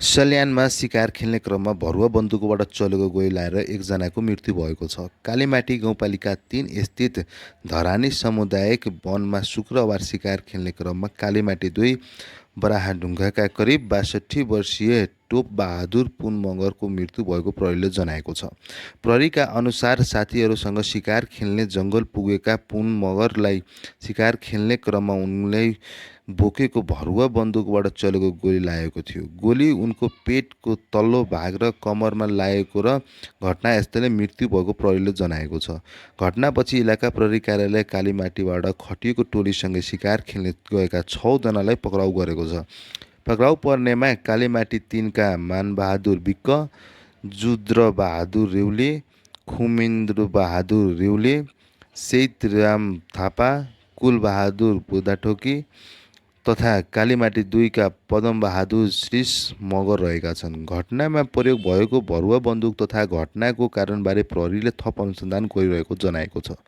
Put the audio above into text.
सल्यानमा शिकार खेल्ने क्रममा भरुवा बन्दुकबाट चलेको गोली लागेर एकजनाको मृत्यु भएको छ। कालीमाटी गाउँपालिका 3 स्थित धरानी सामुदायिक वनमा शुक्रबार शिकार खेल्ने क्रममा कालीमाटी 2 बराहाढुङ्गाका करिब 62 वर्षीय टोप बहादुर पुन मगरको मृत्यु भएको प्रहरीले जनाएको छ। प्रहरीका अनुसार साथीहरूसँग शिकार खेल्ने जङ्गल पुगेका पुन मगरलाई शिकार खेल्ने क्रममा उनलाई बोकेको भरुवा बन्दुकबाट चलेको गोली लागेको थियो। गोली उनको पेटको तल्लो भाग र कमरमा लागेको र घटनास्थलले मृत्यु भएको प्रहरीले जनाएको छ। घटनापछि इलाका प्रहरी कार्यालय कालीमाटीबाट खटिएको टोलीसँगै शिकार खेल्न गएका 6 जनालाई पक्राउ गरेको छ। पक्राउ पर्नेमा कालीमाटी 3 का मानबहादुर विक्क, जुद्रबहादुर रेउले, खुमेन्द्र बहादुर रेउले, सेतराम थापा, कुलबहादुर बुदाठोकी तथा कालीमाटी 2 का पदमबहादुर श्रीष मगर रहेका छन्। घटनामा प्रयोग भएको भरुवा बन्दुक तथा घटनाको कारणबारे प्रहरीले थप अनुसन्धान गरिरहेको जनाएको छ।